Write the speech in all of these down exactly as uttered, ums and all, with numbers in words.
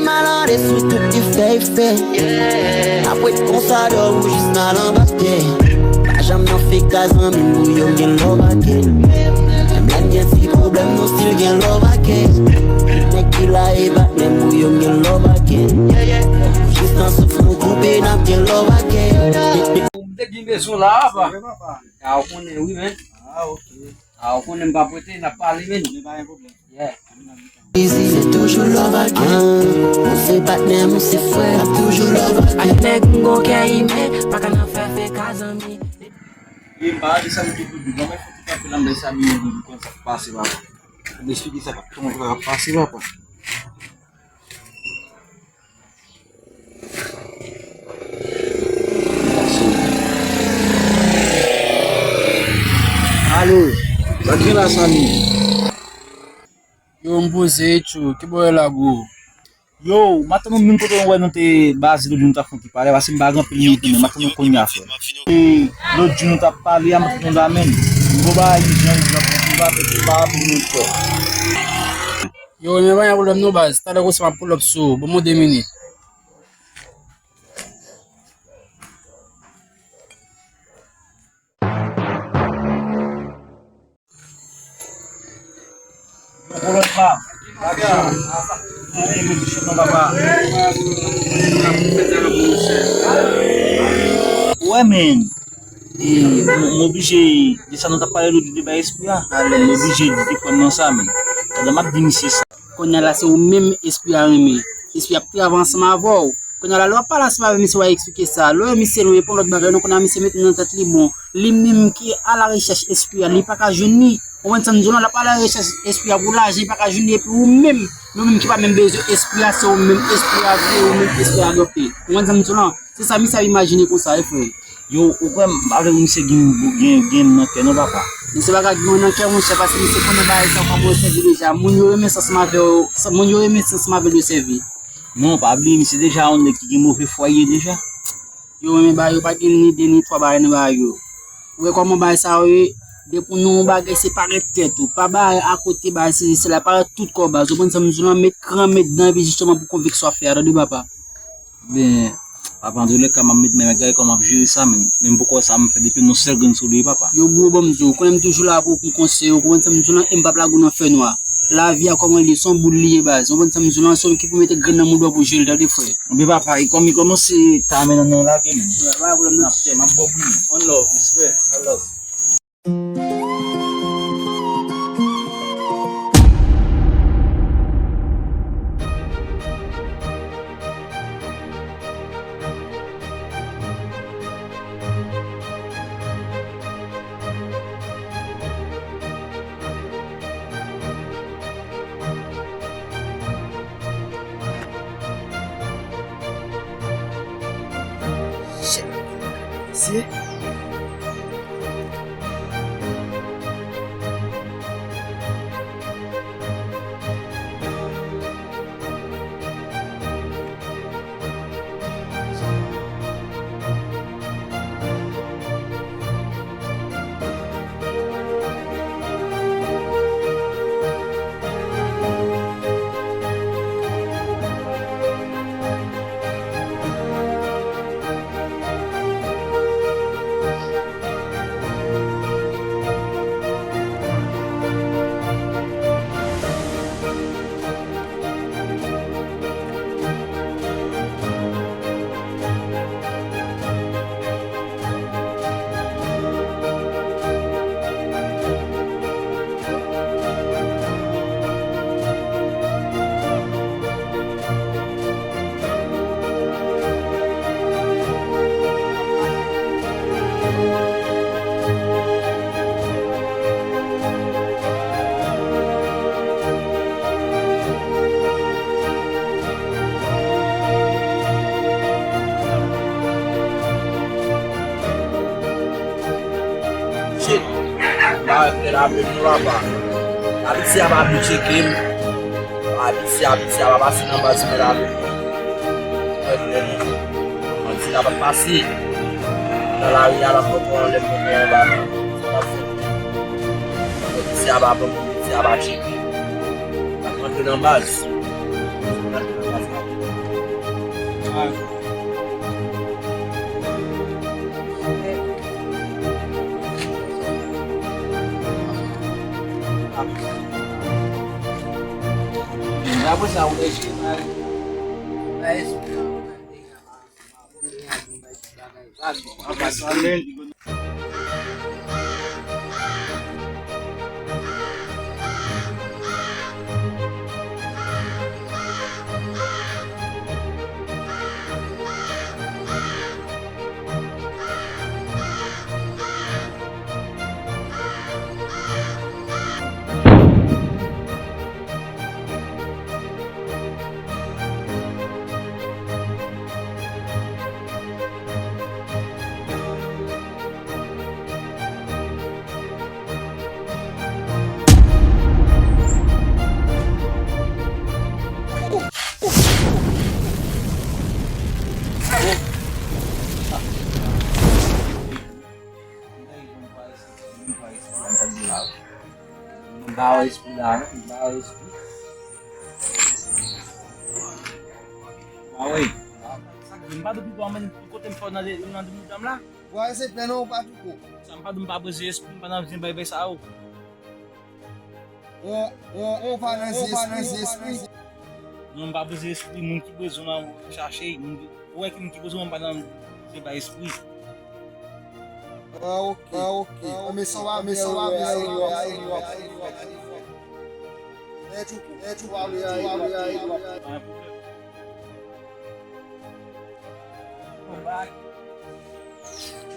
Malande sou tout li fè efè. Apre konsa dò ou jis nan anba tè. Pa janm nan fika zanmi m pou yo gen love again. Menm lè n gen ti pwoblèm nou still gen love again. Tout nèg ki la e patnè m pou yo gen love again. Ou jis nan souf nou koupe n ap gen love again. M te gen bezwen la, apa. A, ou konnen wi, men. Ah, ok. A, ou konnen m pa prete, n ap pale, men. Men pa gen pwoblèm. Yeah. Easy, se toujou love again. Ah, ou se patnè m, ou se frè, ap toujou love again. Ak nèg m gon kè imen, pa ka nan fè feka zanmi. E m pa ale sa m te pou di, bon, men fò ki ta fè lanmè sa, mi yon konn sa k pase, papa. M esplike sa k ap, kòman sa k ap pase, papa. Alo, sa k gen la, Samy? Yo, m poze, tchou, ki bò w ye la, bro? Yo, m atann ou menm kote w wè nou te baze lòt jou nou t ap fè yon ti pale, paske m pa gen anpil minit non, men m atann ou kounye a, frè. E, lòt jou nou t ap pale a, m atann ou la menm. M gon bagay ijan, ijan, pou m pa, pou m pa anpil minit, frè. Yo, men pa gen pwoblèm non, baz. Talè konsa m ap pull up sou ou. Ban mwen de minit. Wè, men. E, m, m oblije, de sa nou t ap pale lòt jou de bay espri a. M oblije di te kwè m nan sa, men. Pandan m ap di misye sa. Kounye a la, se ou menm espri a renmen. Espri a ap travay ansanm avè w. Kounye a la, lè w ap pale ansanm avè misye, w a eksplike sa. Lè w wè misye lwen, e pa yon lòt bagay, non, kounye a misye mete nan tèt li, bon, li menm ki alarechèch espri a, li pa ka jwenn li. Ou konprann sa m di w lan? L ap alarechèch espri a pou lajan, li pa ka jwenn li, epi ou menm, nou menm ki pa menm bezwen espri a, se ou menm espri a vle, ou menm espri a adopte. Ou konprann sa m di w lan? Se sa misye ap imajine konsa, wi, frè. Yo, ou kwè m pa vle pou misye gen, gen, gen nan kè non, papa. Misye pa ka gen nan kè, monchè, paske misye konnen bagay sa yo kòman yo sèvi deja. Moun yo renmen sa ansanm avè yo, sa, moun yo renmen sa ansanm avè yo sèvi. Non, pa bliye, misye deja yon nèg ki gen move fwa li ye deja. Yo renmen bagay yo, pa gen ni de ni twa bagay nan bagay yo. Ou wè kòman bagay sa yo ye? Depi w nan yon bagay, se parèt tèt ou. Pa bagay akote, bagay sesi, sela, parèt tout kò w, baz. Ou konprann sa m di w lan? Met kran, met dan, epi jisteman pou konviksyon w ap fè a, tande, papa. Ben, papa, antoulèka, m ap met men, gade kòman m ap jere sa, men. Men m poko wè sa m fè depi yon sèl grenn sou li, papa. Yo, bro, ban m di w, ou konnen m toujou la pou, pou konseye w, ou konprann sa m di w lan, e m p ap lage w nan fènwa. Lavi a kòman li ye, se yon boul li ye, baz. Ou konprann sa m di w lan, se ou ki pou mete grenn nan mouda w pou jere l, tande, frè. Anben, papa, e kòm, e kòmanse ta men nan, nan lage, men. Pa gen pwoblèm, non, tchè. M ap ba w bouyi. One love, respect. One love. Shit. Ba, se la menm nou la, ba. Abitye a pa vle tcheke m. Abitye, abitye a pa pase nan baz mwen la menm. Mwen, mwen, mwen, mwen di la pa pase. Nan lari a, l ap pran anlè mwen anba. Sa pa fè. Abitye a pa pran, abitye a pa tcheke. L ap rantre nan baz. L ap rantre nan baz la. Apre sa, ou rejte nan, nan espri an. M ba w espri la, non, m ba w espri. Ba wi. Sa k di m pa depi bò, men kote m fè nan de, nan de medam la? Bwa se plen non, ou pa touko. Sa m pa di m pa breze espri, m pa nan vin bay bay sa yo. On, on, on pa nan espri. Non, m pa breze espri, moun ki breze w nan chache, moun ki, ou wè ki moun ki breze w, m pa nan vin bay espri. Ah, ok. Ah, ok. Ah, men sa w ap, men sa w ap, men sa w ap. Lè tou, lè tou, pa vle, pa vle. Konba,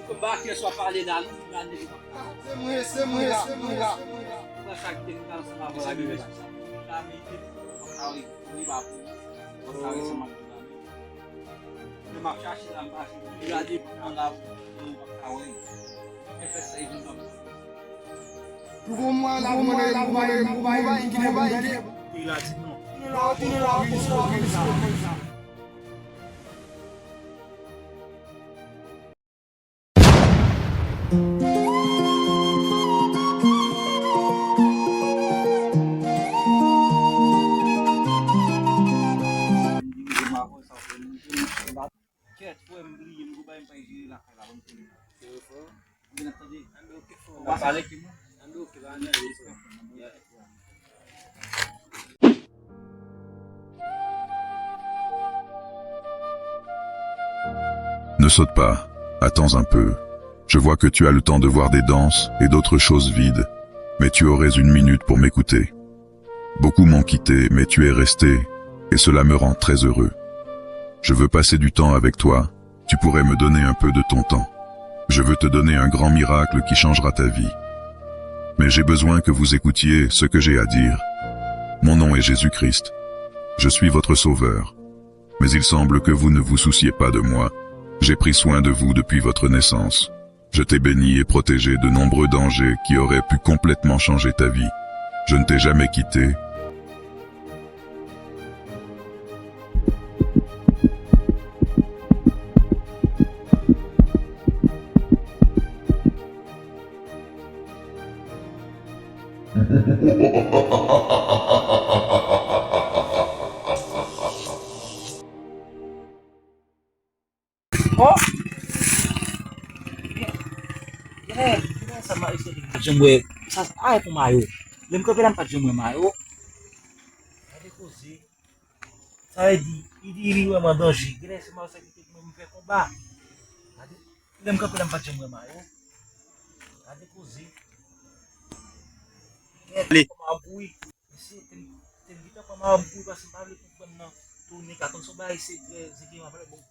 konba ke swa pale la, nou la nèg. Se mwen, se mwen, se mwen. Konba sa ki te nan ansanm avè la, men sa ki la mete, konba sa wi, wi, ba pou, konba sa wi, sa mwen. Men m ap chache la, m pa sou gade pou mwen la, pou mwen pa ka wè. Mwen fè sa, e vin kòm. Pou mwen la, pou mwen la, pou mwen la, pou mwen la, ki gen pou gade. Li la di non. Tounen la, tounen la, tounen la, tounen la. Kèt, frè m, bliye m, gon bagay m pa jere lakay la, ban m konnen. Ou vin ap tande? Ann oke, frè m. Ou pa pale ki mwen? Ann oke, pa nan. Ne saute pas, attends un peu. Je vois que tu as le temps de voir des danses et d'autres choses vides, mais tu aurais une minute pour m'écouter. Beaucoup m'ont quitté, mais tu es resté, et cela me rend très heureux. Je veux passer du temps avec toi, tu pourrais me donner un peu de ton temps. Je veux te donner un grand miracle qui changera ta vie. Mais j'ai besoin que vous écoutiez ce que j'ai à dire. Mon nom est Jésus-Christ. Je suis votre sauveur. Mais il semble que vous ne vous souciez pas de moi. J'ai pris soin de vous depuis votre naissance. Je t'ai béni et protégé de nombreux dangers qui auraient pu complètement changer ta vie. Je ne t'ai jamais quitté. Oh! Genlè, genlè sa m pa janm wè. Sa, sa, a, e pou mayo. Lè m kanpe la, m pa t janm wè mayo. Gade koze. Sa vle di, li di li wè m an danje. Genlè se mayo sa ki te di mwen m fè konba. Gade. Lè m kanpe la, m pa t janm wè mayo. Gade koze. Genlè kòman ap bouyi. Mesye, te m, te m gentan pran mayo m kouri paske m pa vle konprann nan. Tounen ka konn se yon bagay sekrè, se ki m ap bon.